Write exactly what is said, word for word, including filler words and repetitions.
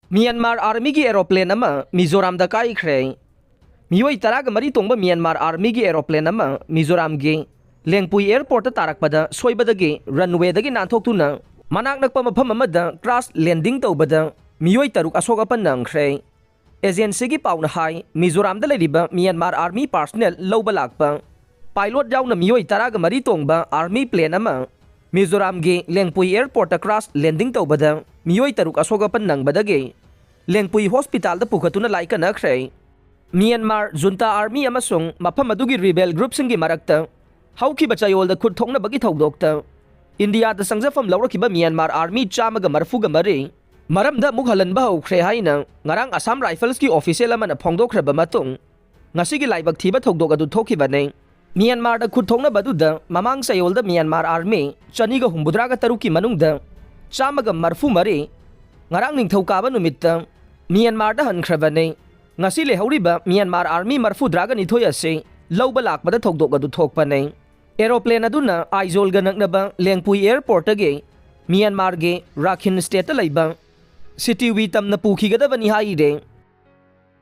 Myanmar ꯑꯥꯔꯃꯤꯒꯤ aeroplane ꯑꯃ ꯃꯤꯖꯣꯔꯥꯝꯗ ꯀꯥꯏꯈ꯭ꯔꯦ꯫ ꯃꯤꯑꯣꯏ ꯇꯔꯥꯒ ꯃꯔꯤ ꯇꯣꯡꯕ ꯃ꯭ꯌꯥꯟꯃꯥꯔ ꯑꯥꯔꯃꯤꯒꯤ ꯑꯦꯔꯣꯄ꯭ꯂꯦꯟ ꯑꯃ ꯃꯤꯖꯣꯔꯥꯝꯒꯤ ꯂꯦꯡꯄꯨꯏ ꯑꯦꯌꯔꯄꯣꯔꯠꯇ ꯇꯥꯔꯛꯄꯗ ꯁꯣꯏꯕꯗꯒꯤ ꯔꯟꯋꯦꯗꯒꯤ ꯅꯥꯟꯊꯣꯛꯇꯨꯅ ꯃꯅꯥꯛ ꯅꯛꯄ ꯃꯐꯝ ꯑꯃꯗ ꯀ꯭ꯔꯥꯁ ꯂꯦꯟꯗꯤꯡ ꯇꯧꯕꯗ ꯃꯤꯑꯣꯏ ꯇꯔꯨꯛ ꯑꯁꯣꯛ ꯑꯄꯟ ꯅꯪꯈ꯭ꯔꯦ꯫ ꯑꯦꯖꯦꯟꯁꯤꯒꯤ ꯄꯥꯎꯅ ꯍꯥꯏ, ꯃꯤꯖꯣꯔꯥꯝꯗ ꯂꯩꯔꯤꯕ ꯃ꯭ꯌꯥꯟꯃꯥꯔ ꯑꯥꯔꯃꯤ ꯄꯥꯔꯁꯅꯦꯜ ꯂꯧꯕ ꯂꯥꯛꯄ ꯄꯥꯏꯂꯣꯠ ꯌꯥꯎꯅ ꯃꯤꯑꯣꯏ ꯇꯔꯥꯒ ꯃꯔꯤ ꯇꯣꯡꯕ ꯑꯥꯔꯃꯤ ꯄ꯭ꯂꯦꯟ ꯑꯃ ꯃꯤꯖꯣꯔꯥꯝꯒꯤ ꯂꯦꯡꯄꯨꯏ ꯑꯦꯌꯔꯄꯣꯔꯠꯇ ꯀ꯭ꯔꯥꯁ ꯂꯦꯟꯗꯤꯡ ꯇꯧꯕꯗ ꯃꯤꯑꯣꯏ ꯇꯔꯨꯛ ꯑꯁꯣꯛ ꯑꯄꯟ ꯅꯪꯕꯗꯒꯤ ꯂꯦꯡꯄꯨꯏ ꯍꯣꯁꯄꯤꯇꯥꯜꯗ ꯄꯨꯈꯠꯇꯨꯅ ꯂꯥꯏꯀꯠꯅꯈ꯭ꯔꯦ꯫ ꯃ꯭ꯌꯥꯟꯃꯥꯔ ꯖꯨꯟꯇꯥ ꯑꯥꯔꯃꯤ ꯑꯃꯁꯨꯡ ꯃꯐꯝ ꯑꯗꯨꯒꯤ ꯔꯤꯕꯦꯜ ꯒ꯭ꯔꯨꯞꯁꯤꯡꯒꯤ ꯃꯔꯛꯇ ꯍꯧꯈꯤꯕ ꯆꯌꯣꯜꯗ ꯈꯨꯠ ꯊꯣꯛꯅꯕꯒꯤ ꯊꯧꯗꯣꯛꯇ ꯏꯟꯗꯤꯌꯥꯗ ꯆꯪꯖꯐꯝ ꯂꯧꯔꯛꯈꯤꯕ ꯃ꯭ꯌꯥꯟꯃꯥꯔ ꯑꯥꯔꯃꯤ ꯆꯥꯝꯃꯒ ꯃꯔꯤꯐꯨꯒ ꯃꯔꯤ ꯃꯔꯝꯗ ꯑꯃꯨꯛ ꯍꯜꯍꯟꯕ ꯍꯧꯈ꯭ꯔꯦ ꯍꯥꯏꯅ ꯉꯔꯥꯡ ꯑꯁꯥꯝ ꯔꯥꯏꯐꯜꯁꯀꯤ ꯑꯣꯐꯤꯁꯤꯌꯦꯜ ꯑꯃꯅ ꯐꯣꯡꯗꯣꯛꯈ꯭ꯔꯕ ꯃꯇꯨꯡ, ꯉꯁꯤꯒꯤ ꯂꯥꯏꯕꯛ ꯊꯤꯕ ꯊꯧꯗꯣꯛ ꯑꯗꯨ ꯊꯣꯛꯈꯤꯕꯅꯤ꯫ ꯃ꯭ꯌꯥꯟꯃꯥꯔꯗ ꯈꯨꯠ ꯊꯣꯛꯅꯕ ꯑꯗꯨꯗ ꯃꯃꯥꯡ ꯆꯌꯣꯜꯗ ꯃ꯭ꯌꯥꯟꯃꯥꯔ ꯑꯥꯔꯃꯤ ꯆꯅꯤꯒ ꯍꯨꯝꯐꯨꯇꯔꯥꯒ ꯇꯔꯨꯛꯀꯤ ꯃꯅꯨꯡꯗ ꯆꯥꯝꯃꯒ ꯃꯔꯤꯐꯨ ꯃꯔꯤ ꯉꯔꯥꯡ ꯅꯤꯡꯊꯧꯀꯥꯕ ꯅꯨꯃꯤꯠꯇ ꯃ꯭ꯌꯥꯟꯃꯥꯔꯗ ꯍꯟꯈ꯭ꯔꯕꯅꯤ꯫ ꯉꯁꯤ ꯂꯩꯍꯧꯔꯤꯕ ꯃ꯭ꯌꯥꯟꯃꯥꯔ ꯑꯥꯔꯃꯤ ꯃꯔꯤꯐꯨꯇꯔꯥꯒ ꯅꯤꯊꯣꯏ ꯑꯁꯤ ꯂꯧꯕ ꯂꯥꯛꯄꯗ ꯊꯧꯗꯣꯛ ꯑꯗꯨ ꯊꯣꯛꯄꯅꯤ꯫ ꯑꯦꯔꯣꯄ꯭ꯂꯦꯟ ꯑꯗꯨꯅ ꯑꯥꯏꯖꯣꯜꯒ ꯅꯛꯅꯕ ꯂꯦꯡꯄꯨꯏ ꯑꯦꯌꯔꯄꯣꯔꯠꯇꯒꯤ ꯃ꯭ꯌꯥꯟꯃꯥꯔꯒꯤ ꯔꯥꯈꯤꯟ ꯁ꯭ꯇꯦꯠꯇ ꯂꯩꯕ ꯁꯤꯇꯤꯋꯤ ꯇꯝꯅ ꯄꯨꯈꯤꯒꯗꯕꯅꯤ ꯍꯥꯏꯔꯦ꯫